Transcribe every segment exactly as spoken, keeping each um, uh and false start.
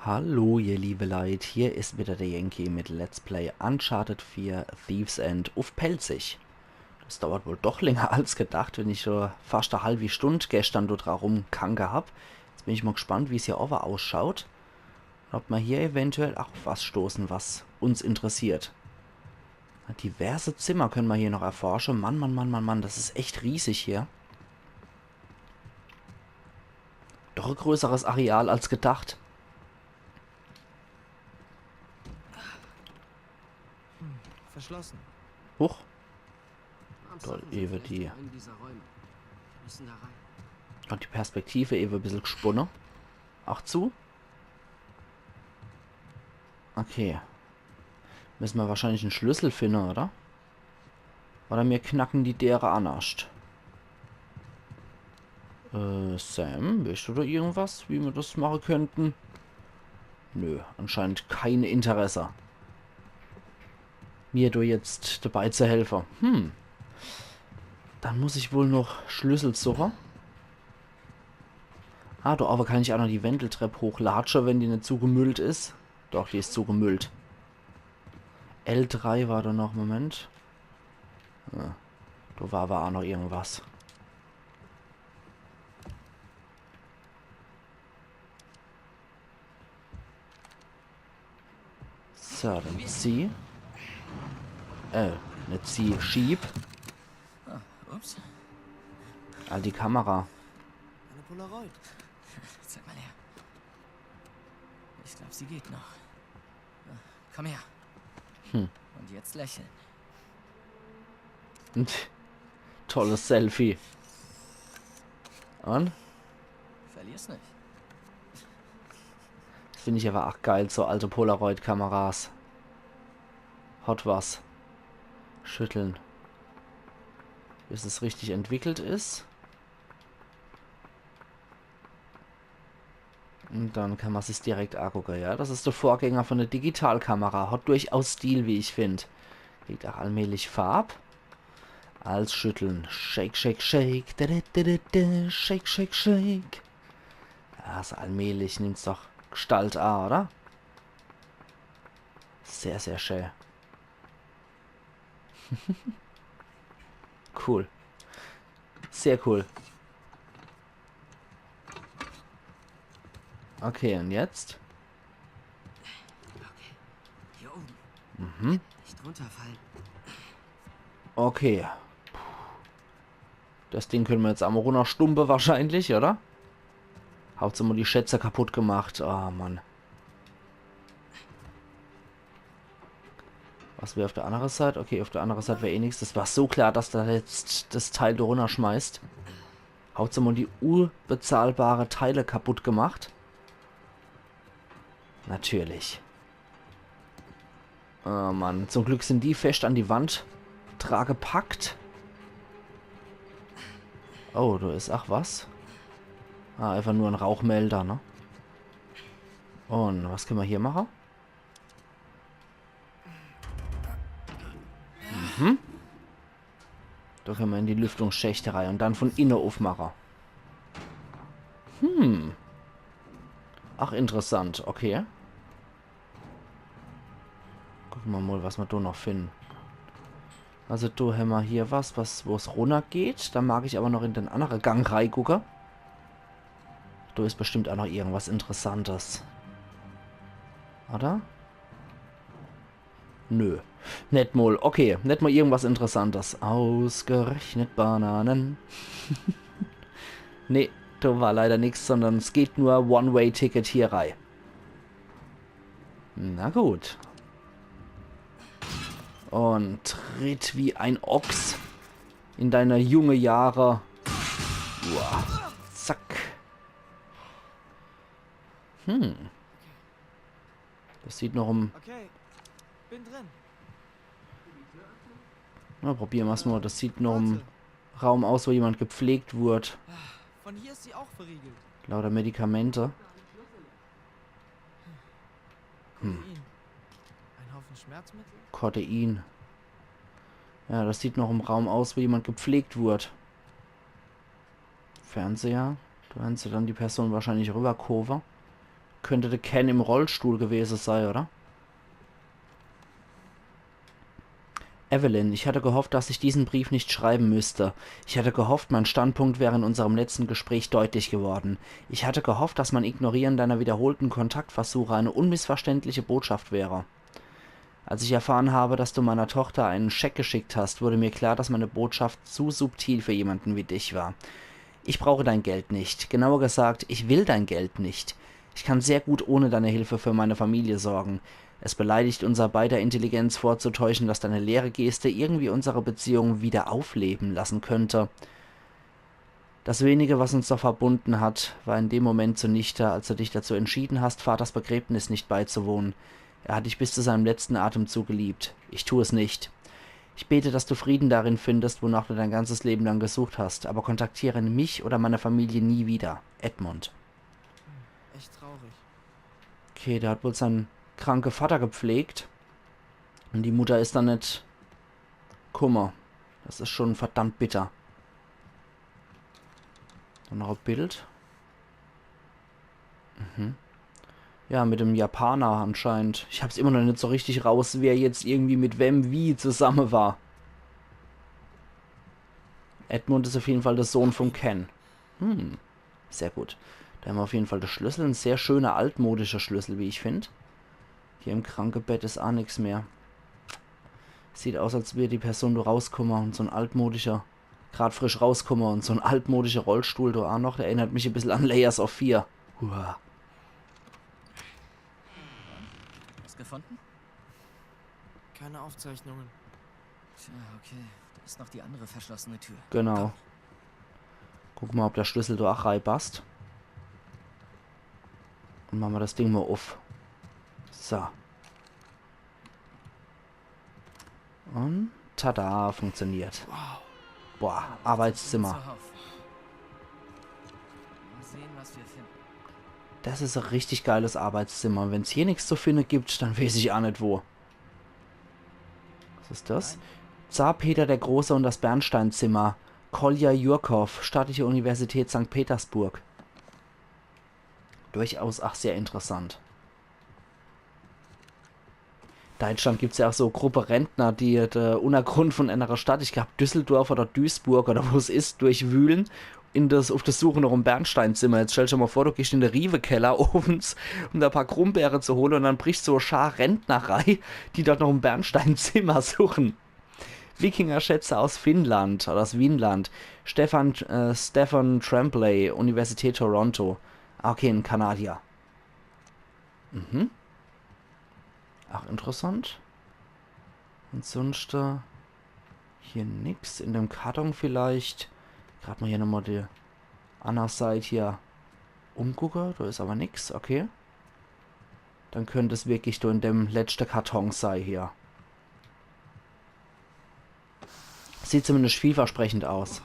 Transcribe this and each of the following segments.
Hallo, ihr liebe Leit, hier is wieder der Yankee mit Let's Play Uncharted vier Thief's End uff Pälzisch. Das dauert wohl doch länger als gedacht, wenn ich schon fast e halbi Stund gestern dort rumkanke hab. Jetzt bin ich mal gespannt, wie's hier owwe ausschaut. Und ob mer hier eventuell auch uff was stoßen, was uns interessiert. Diverse Zimmer können mer hier noch erforsche. Mann, Mann, Mann, Mann, Mann, das is echt riesig hier. Doch e größeres Areal als gedacht. Verschlossen. Huch. Am Toll, Sachen sind ewe vielleicht die. in einem dieser Räume. Wir müssen da rein. Hat die Perspektive ewe e bissel gesponne. Ach zu. Okay. Müssen mer wahrscheinlich en Schlüssel finden, oder? Oder mir knacken die Dere annerscht. Äh, Sam, weescht du do irgendwas, wie mer das mache könnten? Nö, anscheinend kein Interesse, mir do jetzt dabei zu helfe. Hm. Dann muss ich wohl noch Schlüssel suche. Ah, do owwe kann ich auch noch die Wendeltrepp hochlatsche, wenn die net zugemüllt is. Doch, die is zugemüllt. L drei war do noch, Moment. Ja, do war awwer auch noch irgendwas. So, dann zieh. Äh, net zieh, schieb. Ups. All die Kamera. Eine Polaroid. Zeig mal her. Ich glaube, sie geht noch. Komm her. Hm. Und jetzt lächeln. Und tolles Selfie. Und? Verlier's nicht. Das find ich awwer auch geil, so alte Polaroid-Kameras. Hot was. Schütteln. Bis es richtig entwickelt is. Und dann kann mer sich's direkt angucke, ja. Das is der Vorgänger von der Digitalkamera. Hat durchaus Stil, wie ich find. Kriegt auch allmählich Farb. Als schütteln. Shake, shake, shake. Da, da, da, da, da. Shake, shake, shake. Ja, so allmählich nimmt's doch Gestalt an, oder? Sehr, sehr schön. Cool. Sehr cool. Okay, und jetzt? Hier oben. Mhm. Nicht runterfallen. Okay. Das Ding können mer jetzt einmal runnerstumpe wahrscheinlich, oder? Hauptsache mal die Schätze kaputt gemacht. Oh Mann. Was wär auf der andere Seite? Okay, auf der andere Seite wär eh nix. Das war so klar, dass der jetzt das Teil do runnerschmeißt. Hauptsache mal die unbezahlbare Teile kaputt gemacht. Natürlich. Oh Mann, zum Glück sind die fest an die Wand dra gepackt. Oh, do is ach was. Ah, einfach nur en Rauchmelder, ne? Und was können mer hier mache? Mhm. Do können mer in die Lüftungsschächte rei und dann von inne uffmache. Hm. Ach, interessant. Okay. Gucke mer mal, was mer do noch finden. Also, do hämmer hier was, was, wo's runnergeht. Do mag ich awwer noch in den annere Gang reigucke. Do is bestimmt ach noch irgendwas Interessantes. Oder? Nö. Net mol. Okay, net mol irgendwas Interessantes. Ausgerechnet Bananen. Nee, do war leider nix, sondern es geht nur One-Way-Ticket hier rei. Na gut. Und tritt wie ein Ochs in deine junge Jahre. Uah. Zack. Hm. Das sieht noch em... Okay, bin drin. Na, probiere mer's mal. Das sieht noch em Raum aus, wo jemand gepflegt wurd. Von hier ist sie auch verriegelt. Lauter Medikamente. Kodein. Ein Haufen Schmerzmittel? Kodein. Ja, das sieht noch em Raum aus, wo jemand gepflegt wurd. Fernseher. Do hänn se dann die Person wahrscheinlich rübergehowe. Könnte de Ken im Rollstuhl gewese sei, oder? Evelyn, ich hatte gehofft, dass ich diesen Brief nicht schreiben müsste. Ich hatte gehofft, mein Standpunkt wäre in unserem letzten Gespräch deutlich geworden. Ich hatte gehofft, dass mein Ignorieren deiner wiederholten Kontaktversuche eine unmissverständliche Botschaft wäre. Als ich erfahren habe, dass du meiner Tochter einen Scheck geschickt hast, wurde mir klar, dass meine Botschaft zu subtil für jemanden wie dich war. Ich brauche dein Geld nicht. Genauer gesagt, ich will dein Geld nicht. Ich kann sehr gut ohne deine Hilfe für meine Familie sorgen. Es beleidigt unser beider Intelligenz vorzutäuschen, dass deine leere Geste irgendwie unsere Beziehung wieder aufleben lassen könnte. Das wenige, was uns noch verbunden hat, war in dem Moment zunichte, als du dich dazu entschieden hast, Vaters Begräbnis nicht beizuwohnen. Er hat dich bis zu seinem letzten Atemzug geliebt. Ich tu es nicht. Ich bete, dass du Frieden darin findest, wonach du dein ganzes Leben lang gesucht hast, aber kontaktiere mich oder meine Familie nie wieder. Edmund. Echt traurig. Okay, der hat wohl seinen kranke Vater gepflegt. Und die Mutter is dann net kumme. Das is schon verdammt bitter. Dann noch e Bild. Mhm. Ja, mit dem Japaner anscheinend. Ich hab's immer noch net so richtig raus, wer jetzt irgendwie mit wem wie zusamme war. Edmund is auf jeden Fall der Sohn vom Ken. Hm, sehr gut. Da haben wir auf jeden Fall de Schlüssel. Ein sehr schöner altmodischer Schlüssel, wie ich find. Hier im Krankebett is a nix mehr. Sieht aus, als wär die Person do rauskumme und so ein altmodischer, grad frisch rauskumme und so ein altmodischer Rollstuhl do a noch. Der erinnert mich e bissel an Layers of Fear. Uah. Was gefunden? Keine Aufzeichnungen. Tja, okay. Da ist noch die andere verschlossene Tür. Genau. Guck mal, ob der Schlüssel do a reipasst. Und mache mer das Ding mal uff. So. Und tada, funktioniert. Wow. Boah, Arbeitszimmer. Zuhauf. Mal sehen, was wir finden. Das is e richtig geiles Arbeitszimmer. Und wenn's hier nix zu finde gibt, dann weeß ich a net wo. Was is das? Zar Peter der Große und das Bernsteinzimmer. Kolja Jurkow, Staatliche Universität Sankt Petersburg. Durchaus auch sehr interessant. Deutschland gibt's ja auch so Gruppe Rentner, die de Untergrund von einer Stadt, ich glaub Düsseldorf oder Duisburg oder wo es is, durchwühlen in das, auf der Suche nach em Bernsteinzimmer. Jetzt stell dir mal vor, du gehst in de Rewe-Keller owens, um da paar Grumbeere zu hole, und dann bricht so e Schar Rentner rei, die dort nach em Bernsteinzimmer suchen. Wikingerschätze aus Finnland oder aus Wienland. Stefan, äh, Stefan Tremblay, Universität Toronto. Ah, okay, ein Kanadier. Mhm. Ach, interessant. Und sonst, äh, hier nix. In dem Karton vielleicht. Grad mal hier nochmal die anner Seit hier umgucke. Da is aber nix, okay. Dann könnt es wirklich nur in dem letschte Karton sei hier. Sieht zumindest vielversprechend aus.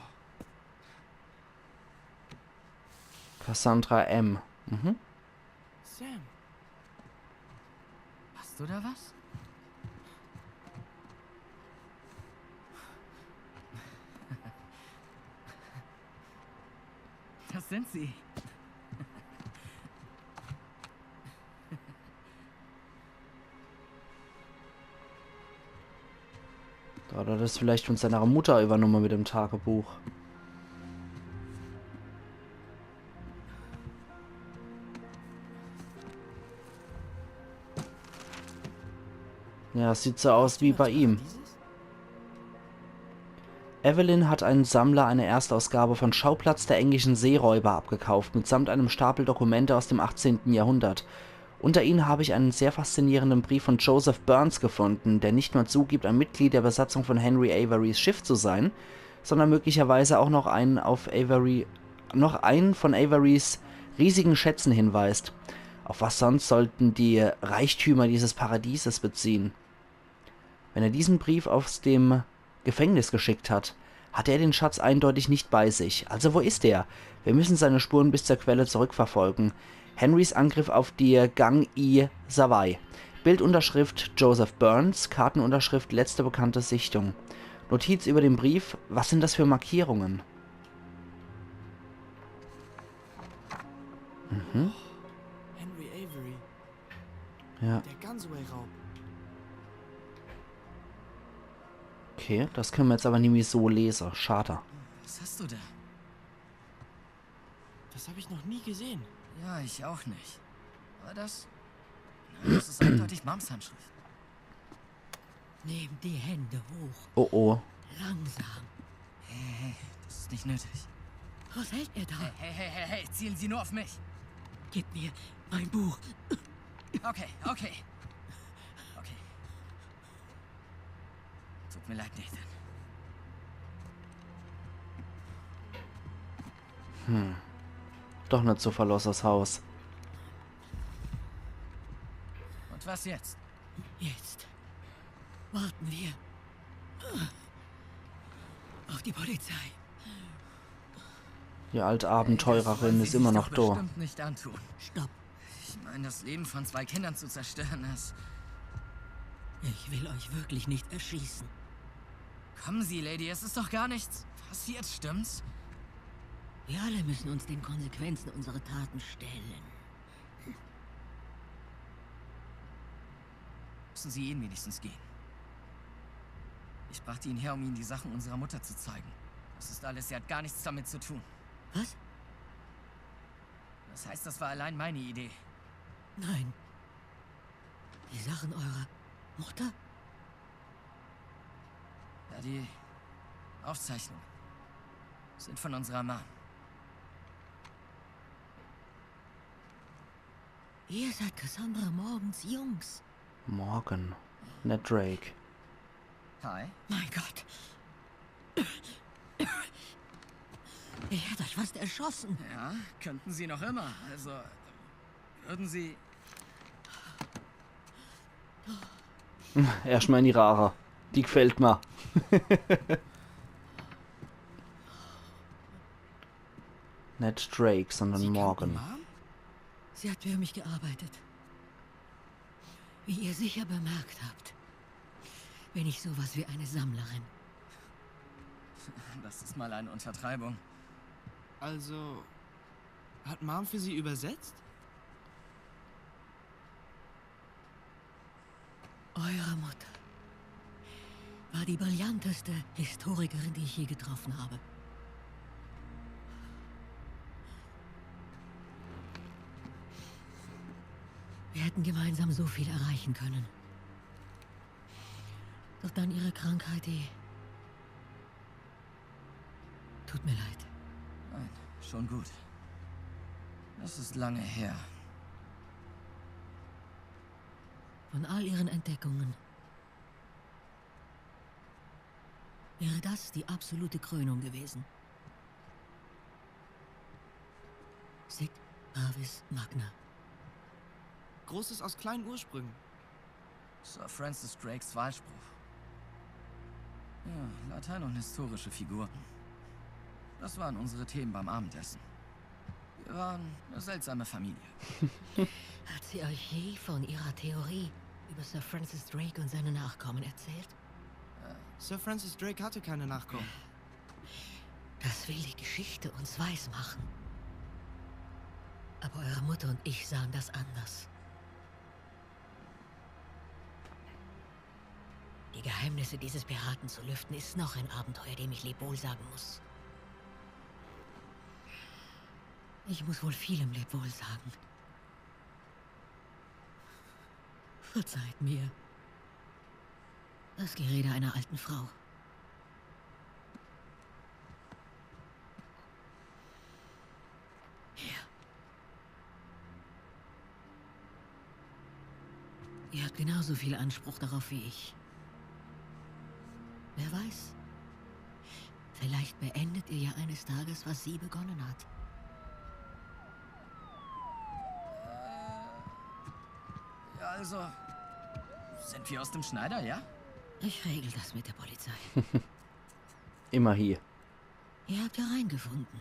Cassandra M. Mhm. Sam. Hast du da was? Das sind sie. Da hat er das vielleicht von seiner Mutter übernommen mit dem Tagebuch. Ja, sieht so aus wie bei ihm. Evelyn hat einem Sammler eine Erstausgabe von Schauplatz der englischen Seeräuber abgekauft, mitsamt einem Stapel Dokumente aus dem achtzehnten Jahrhundert. Unter ihnen habe ich einen sehr faszinierenden Brief von Joseph Burns gefunden, der nicht nur zugibt, ein Mitglied der Besatzung von Henry Averys Schiff zu sein, sondern möglicherweise auch noch einen auf Avery, noch einen von Averys riesigen Schätzen hinweist. Auf was sonst sollten die Reichtümer dieses Paradieses beziehen? Wenn er diesen Brief aus dem Gefängnis geschickt hat, hatte er den Schatz eindeutig nicht bei sich. Also wo ist er? Wir müssen seine Spuren bis zur Quelle zurückverfolgen. Henrys Angriff auf die Gang i Sawai. Bildunterschrift Joseph Burns, Kartenunterschrift letzte bekannte Sichtung. Notiz über den Brief, was sind das für Markierungen? Mhm. Henry Ja. Der Gunsway-Raub. Okay, das könne mer jetzt awwer nimmi so lese. Schade. Was hast du da? Das hab ich noch nie gesehen. Ja, ich auch nicht. Aber das, na, das ist eindeutig Moms Handschrift. Nehmt die Hände hoch. Oh oh. Langsam. Hey, hey, das ist nicht nötig. Was hält er da? Hey, hey, hey, hey, hey, zielen Sie nur auf mich. Gib mir mein Buch. Okay, okay. Okay. Tut mir leid, Nathan. Hm. Doch net so verloss das Haus. Und was jetzt? Jetzt warten wir auf die Polizei. Die alte Abenteurerin is immer noch do. Bestimmt nicht antun. Stopp. Ich meine, das Leben von zwei Kindern zu zerstören, das... Ich will euch wirklich nicht erschießen. Kommen Sie, Lady, es ist doch gar nichts passiert, stimmt's? Wir alle müssen uns den Konsequenzen unserer Taten stellen. Lassen Sie ihn wenigstens gehen. Ich brachte ihn her, um Ihnen die Sachen unserer Mutter zu zeigen. Das ist alles, sie hat gar nichts damit zu tun. Was? Das heißt, das war allein meine Idee. Nein. Die Sachen eurer Mutter? Ja, die Aufzeichnungen sind von unserer Mom. Ihr seid Cassandra Morgans Jungs. Morgan. Ned Drake. Hi. Mein Gott. Ich hätte euch fast erschossen. Ja, könnten Sie noch immer. Also, würden Sie... Erscht mal in die Rare. Die gefällt mir. Net Drake, sondern Morgan. Sie kannten Mom? Sie hat für mich gearbeitet. Wie ihr sicher bemerkt habt, bin ich sowas wie eine Sammlerin. Das ist mal eine Untertreibung. Also, hat Mom für Sie übersetzt? Eure Mutter war die brillanteste Historikerin, die ich je getroffen habe. Wir hätten gemeinsam so viel erreichen können. Doch dann ihre Krankheit, die... Tut mir leid. Nein, schon gut. Das ist lange her. Von all ihren Entdeckungen wäre das die absolute Krönung gewesen. Sic parvis magna. Großes aus kleinen Ursprüngen. Sir Francis Drakes Wahlspruch. Ja, Latein und historische Figuren. Das waren unsere Themen beim Abendessen. Wir waren eine seltsame Familie. Hat sie euch je von ihrer Theorie über Sir Francis Drake und seine Nachkommen erzählt? Sir Francis Drake hatte keine Nachkommen. Das will die Geschichte uns weismachen. Aber eure Mutter und ich sahen das anders. Die Geheimnisse dieses Piraten zu lüften, ist noch ein Abenteuer, dem ich Lebwohl sagen muss. Ich muss wohl vielem Lebwohl sagen. Verzeiht mir. Das Gerede einer alten Frau. Hier. Ihr habt genauso viel Anspruch darauf wie ich. Wer weiß. Vielleicht beendet ihr ja eines Tages, was sie begonnen hat. Ja, also, sind wir aus dem Schneider, ja? Ich regel das mit der Polizei. Immerhin. Ihr habt ja reingefunden.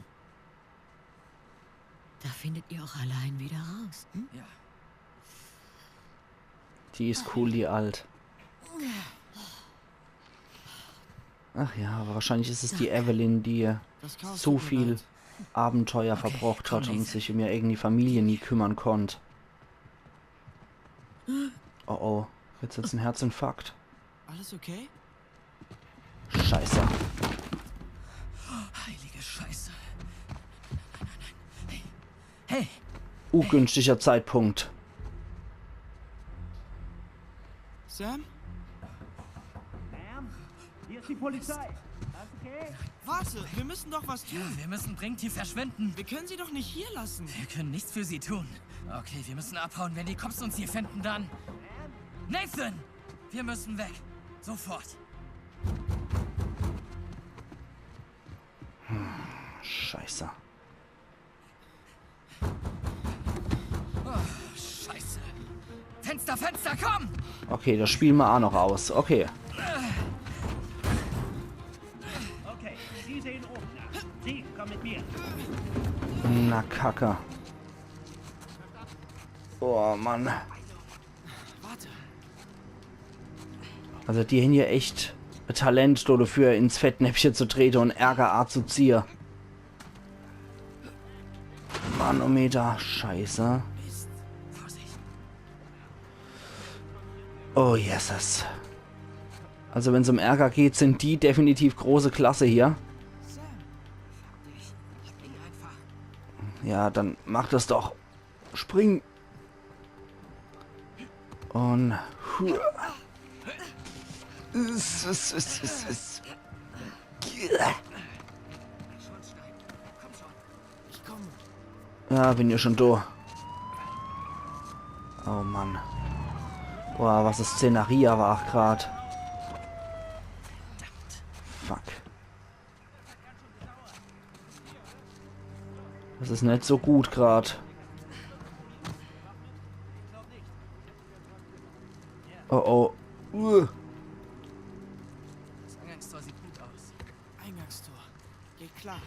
Da findet ihr auch allein wieder raus, hm? Ja. Die is cool, die Alt. Ach ja, aber wahrscheinlich is es die Evelyn, die so viel Abenteuer verbrocht hat und sich um ihr eigeni Familie nie kümmern konnt. Oh oh, jetzt hat's en Herzinfarkt. Alles okay? Scheiße. Heilige Scheiße. Hey, Ungünstiger Zeitpunkt. Sam? Sam? Hier ist die Polizei. Alles okay? Warte, wir müssen doch was tun. Wir müssen dringend hier verschwinden. Wir können sie doch nicht hier lassen. Wir können nichts für sie tun. Okay, wir müssen abhauen. Wenn die Cops uns hier finden, dann... Nathan! Wir müssen weg. Sofort. Scheiße. Scheiße. Fenster, Fenster, komm! Okay, das spielen wir auch noch aus. Okay. Okay, Sie sehen oben nach. Sie, komm mit mir. Na Kacke. Oh Mann. Warte. Also die hän hier echt Talent dafür, ins Fettnäpfchen zu treten und Ärger anzuziehen. Manometer, scheiße. Mist. Vorsicht. Oh Jesus. Also wenn's um Ärger geht, sind die definitiv große Klasse hier. Sam. Fuck dich. Spring einfach. Ja, dann mach das doch. Spring. Und... Hua. Is, is, is, is, is. Schornstein. Komm schon. Ich komme. Ja, bin ja schon da. Oh Mann. Boah, was e Szenerie war grad. Fuck. Das is net so gut grad. Oh oh. Uh. Das Eingangstor sieht gut aus. Eingangstor. Geht klar.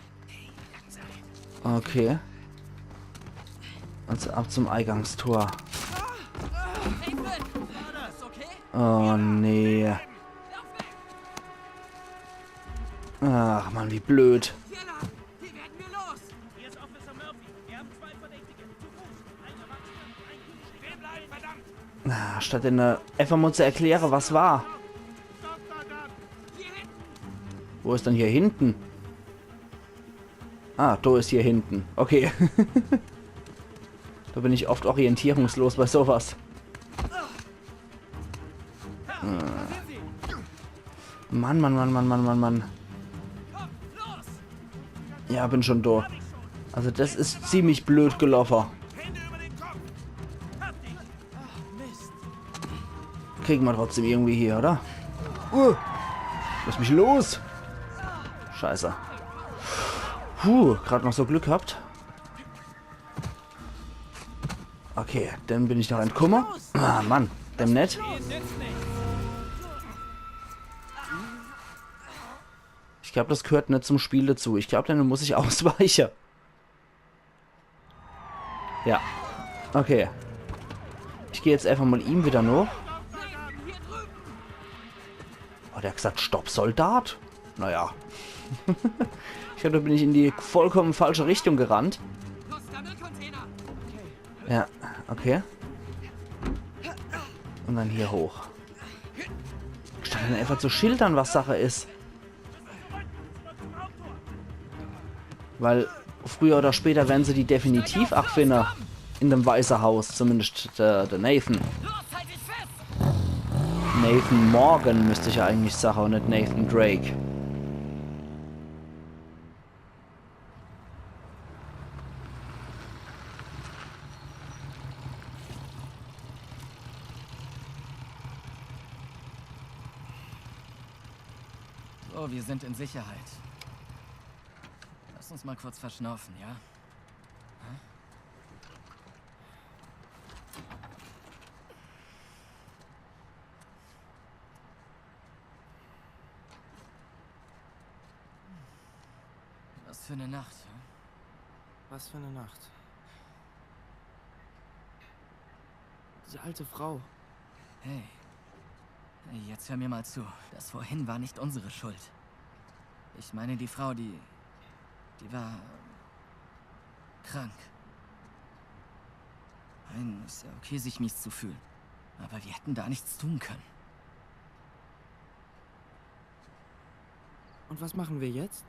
Okay. Also ab zum Eingangstor. Nathan! Ist okay? Oh nee. Ach Mann, wie blöd. Hier lang! Hier werden wir los! Hier ist Officer Murphy. Wir haben zwei Verdächtige. Zu Fuß. Ein Erwachsener und ein Jugendlicher. Wir bleiben, verdammt! Ah, statt denne einfach mal zu erklären, was war. Hier hinten! Wo is denn hier hinten? Ah, da is hier hinten. Okay. Da bin ich oft orientierungslos bei sowas. Äh. Mann, Mann, Mann, Mann, Mann, Mann, Mann. Ja, bin schon da. Also das is ziemlich blöd gelaufen. Hände über den Kopf! Fertig! Mist. Kriegen wir trotzdem irgendwie hier, oder? Uh, lass mich los! Scheiße. Puh, grad noch so Glück gehabt. Okay, dann bin ich noch entkomme. Ah, Mann, dem net. Ich glaub, das gehört net zum Spiel dazu. Ich glaub, dann muss ich ausweiche. Ja. Okay. Ich geh jetzt einfach mal ihm wieder noch. Oh, der hat gesagt, „Stopp, Soldat.“ Naja. Ich glaub, da bin ich in die vollkommen falsche Richtung gerannt. Los, Sammelcontainer! Ja, okay. Und dann hier hoch. Statt dann einfach zu schildern, was Sache is. Weil früher oder später werden sie die definitiv ach finden. In dem Weiße Haus, zumindest der, der Nathan. Los, halt dich fest! Nathan Morgan müsst ich ja eigentlich sagen und net Nathan Drake. So, wir sind in Sicherheit. Lass uns mal kurz verschnaufen, ja? Was für eine Nacht, hä? Was für eine Nacht. Diese alte Frau. Hey. Hey, jetzt hör mir mal zu. Das vorhin war nicht unsere Schuld. Ich meine, die Frau, die... die war... krank. Nein, ist ja okay, sich mies zu fühlen. Aber wir hätten da nichts tun können. Und was machen wir jetzt?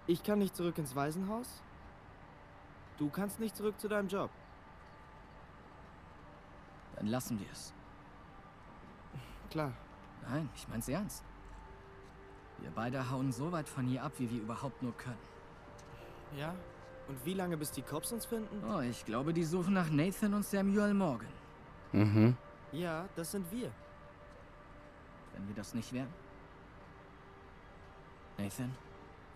Ich kann nicht zurück ins Waisenhaus. Du kannst nicht zurück zu deinem Job. Dann lassen wir es. Klar. Nein, ich mein's ernst. Wir beide hauen so weit von hier ab, wie wir überhaupt nur können. Ja? Und wie lange, bis die Cops uns finden? Oh, ich glaube, die suchen nach Nathan und Samuel Morgan. Mhm. Ja, das sind wir. Wenn wir das nicht wären? Nathan,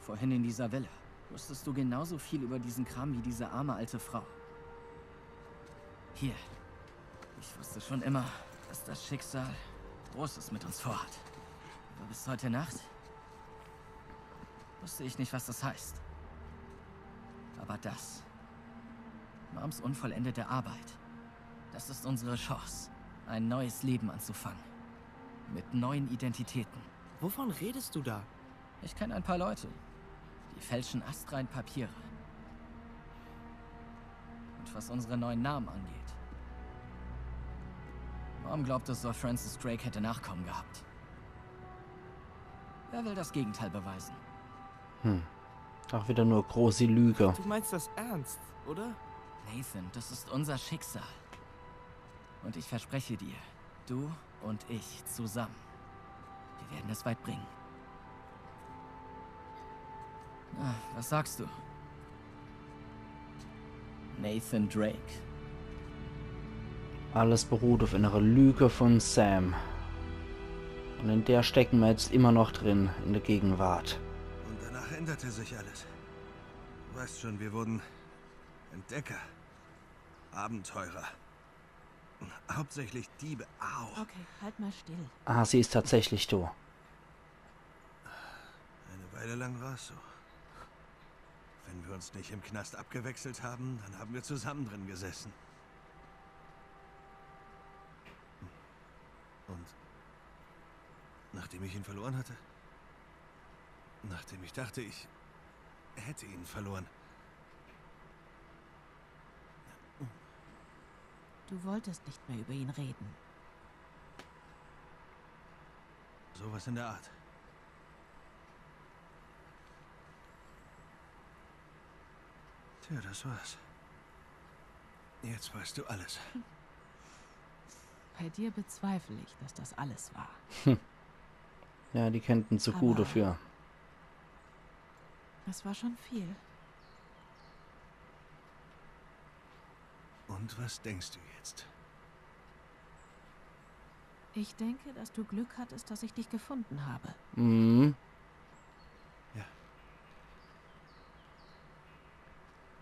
vorhin in dieser Villa wusstest du genauso viel über diesen Kram wie diese arme alte Frau. Hier. Ich wusste schon immer, dass das Schicksal Großes mit uns vorhat. Aber bis heute Nacht wusste ich nicht, was das heißt. Aber das. Moms unvollendete Arbeit. Das ist unsere Chance, ein neues Leben anzufangen. Mit neuen Identitäten. Wovon redest du da? Ich kenne ein paar Leute. Die fälschen astrein Papiere. Und was unsere neuen Namen angeht. Mom glaubt, Sir Francis Drake hätte Nachkommen gehabt. Wer will das Gegenteil beweisen? Ach, wieder nur große Lüge. Du meinst das ernst, oder? Nathan, das ist unser Schicksal. Und ich verspreche dir, du und ich zusammen, wir werden es weit bringen. Na, was sagst du? Nathan Drake. Alles beruht auf einer Lüge von Sam. Und in der stecken wir jetzt immer noch drin, in der Gegenwart. Und danach änderte sich alles. Du weißt schon, wir wurden Entdecker, Abenteurer. Hauptsächlich Diebe. Au. Okay, halt mal still. Ah, sie ist tatsächlich da. Eine Weile lang war es so. Wenn wir uns nicht im Knast abgewechselt haben, dann haben wir zusammen drin gesessen. Und nachdem ich ihn verloren hatte, nachdem ich dachte, ich hätte ihn verloren, Du wolltest nicht mehr über ihn reden. Sowas in der Art. Tja, das war's. Jetzt weißt du alles. Bei dir bezweifle ich, dass das alles war. Ja, die könnten zu gut Aber- dafür. Das war schon viel. Und was denkst du jetzt? Ich denke, dass du Glück hattest, dass ich dich gefunden habe. Mhm. Ja,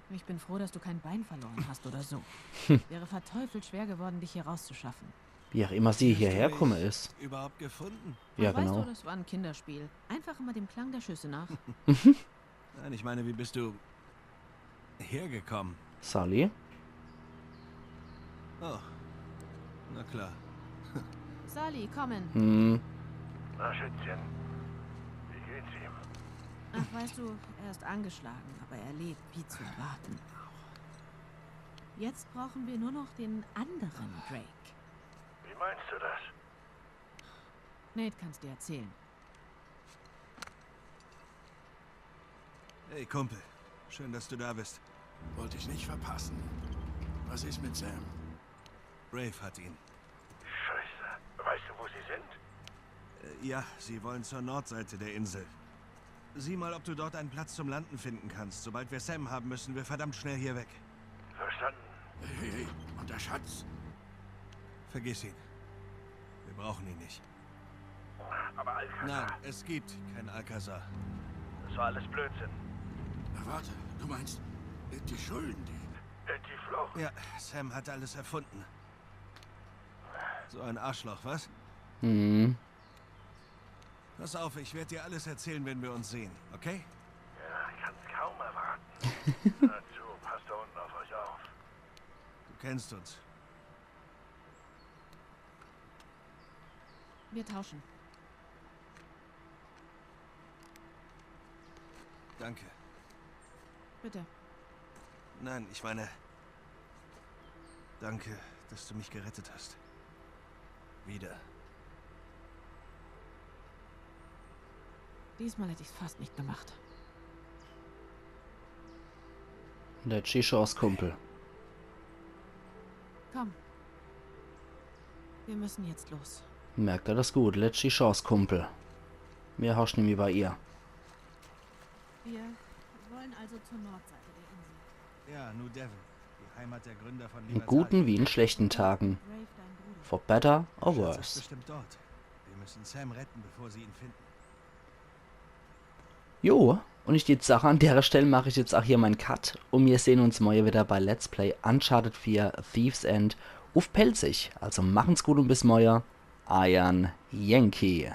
Ich bin froh, dass du kein Bein verloren hast oder so. Wäre verteufelt schwer geworden, dich hier rauszuschaffen. Wie auch immer sie Hast du hierher mich gekommen ist. Überhaupt gefunden? Ja, Ach, weißt genau. Du, das war ein Kinderspiel. Einfach immer dem Klang der Schüsse nach. Nein, ich meine, wie bist du hergekommen? Sully? Oh, na klar. Sully, kommen. Hm. Na, Schätzchen, wie geht's ihm? Ach, weißt du, er ist angeschlagen, aber er lebt, wie zu erwarten. Jetzt brauchen wir nur noch den anderen Drake. Wie meinst du das? Nate kann's dir erzählen. Hey, Kumpel. Schön, dass du da bist. Wollte ich nicht verpassen. Was ist mit Sam? Rafe hat ihn. Scheiße. Weißt du, wo sie sind? Äh, ja, sie wollen zur Nordseite der Insel. Sieh mal, ob du dort einen Platz zum Landen finden kannst. Sobald wir Sam haben, müssen wir verdammt schnell hier weg. Verstanden. Hey, hey, hey. Und der Schatz? Vergiss ihn. Wir brauchen ihn nicht. Aber Alcazar, Nein, es gibt kein Alcazar. das war alles Blödsinn. Na, warte, du meinst, äh, die Schulden, die... Äh, die Flucht. Ja, Sam hat alles erfunden. So ein Arschloch, was? Hm. Pass auf, ich werde dir alles erzählen, wenn wir uns sehen, okay? Ja, ich kann's kaum erwarten. Hört zu, passt da unten auf euch auf. Du kennst uns. Wir tauschen. Danke. Bitte. Nein, ich meine, danke, dass du mich gerettet hast. Wieder. Diesmal hätte ich's fast nicht gemacht. Letschi Chance, Kumpel. Komm. Wir müssen jetzt los. Merkt er das gut. Letschi Chance, Kumpel. Mehr hast nimmi bei ihr. Wir wollen also zur Nordseite der Insel. Ja, New Devon. Die Heimat der Gründer von In Libertalia. guten wie in schlechten Tagen. Rafe, dein Bruder. For better or Schatz ist worse. Bestimmt dort. Wir müssen Sam retten, bevor sie ihn finden. Jo, und ich würd sache, an dere Stell mach ich jetzt auch hier mein Cut und wir sehen uns morje wieder bei Let's Play Uncharted vier Thief's End uff Pälzisch. Also machen's gut und bis morje. Eiern Yankee.